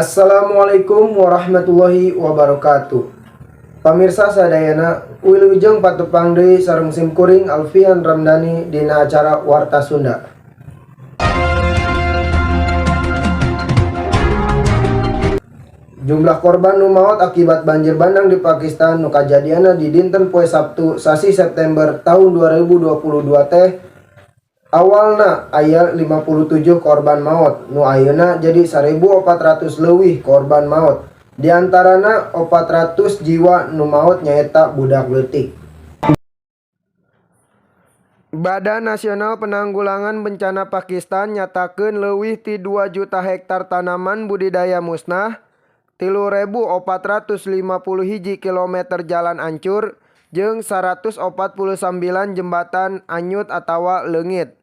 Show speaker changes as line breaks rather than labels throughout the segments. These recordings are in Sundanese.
Assalamualaikum warahmatullahi wabarakatuh. Pamirsa sadayana, wilujeng patepang deui sareng sim kuring Alfian Ramdhani dina acara Warta Sunda. Jumlah korban nu maot akibat banjir bandang di Pakistan nu kajadianna di dinten poe Sabtu, sasih September tahun 2022 teh awalna aya 57 korban maut, nu ayeuna jadi 1400 leuwih korban maut. Di antarana 400 jiwa nu maot nyaeta budak leutik. Badan Nasional Penanggulangan Bencana Pakistan nyatakeun leuwih ti 2 juta hektar tanaman budidaya musnah, 3451 kilometer jalan ancur, jeung 149 jembatan anyut atawa leungit.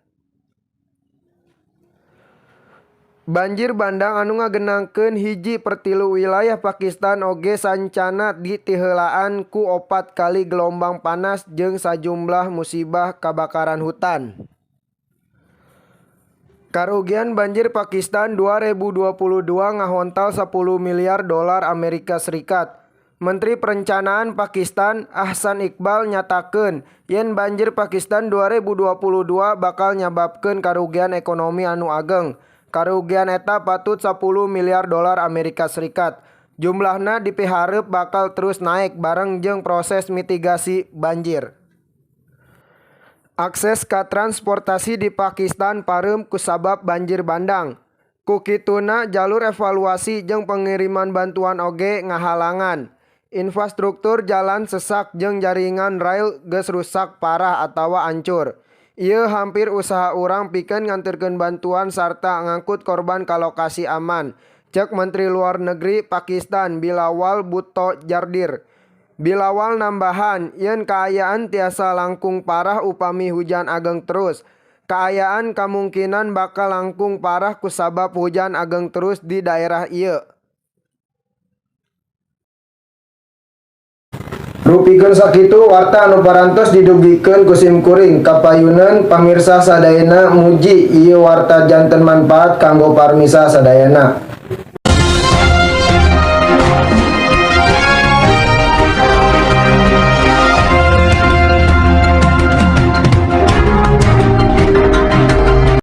Banjir bandang anu ngagenangkeun 1/3 wilayah Pakistan oge sancana ditiheulaan ku opat kali gelombang panas jeung sajumlah musibah kabakaran hutan. Karugian banjir Pakistan 2022 ngahontal 10 miliar dolar Amerika Serikat. Menteri Perencanaan Pakistan Ahsan Iqbal nyatakeun yen banjir Pakistan 2022 bakal nyababkeun karugian ekonomi anu ageng. Karugian eta patut 10 miliar dolar Amerika Serikat. Jumlahna dipihareup bakal terus naek bareng jeung proses mitigasi banjir. Akses ka transportasi di Pakistan pareum kusabab banjir bandang. Ku kituna jalur evakuasi jeung pengiriman bantuan oge ngahalangan. Infrastruktur jalan sesak jeung jaringan rail geus rusak parah atawa ancur. Ieu hampir usaha urang pikeun nganterkeun bantuan sarta ngangkut korban ka lokasi aman, cek Menteri Luar Negeri Pakistan Bilawal Bhutto Zardari. Bilawal nambahan yen kaayaan tiasa langkung parah upami hujan ageng terus. Kaayaan kamungkinan bakal langkung parah kusabab hujan ageng terus di daerah ieu. Rupikeun sakitu warta anu parantos didugikeun ku sim kuring. Kapayuneun pamirsa sadayana, muji ieu warta janten manfaat kanggo parmisa sadayana.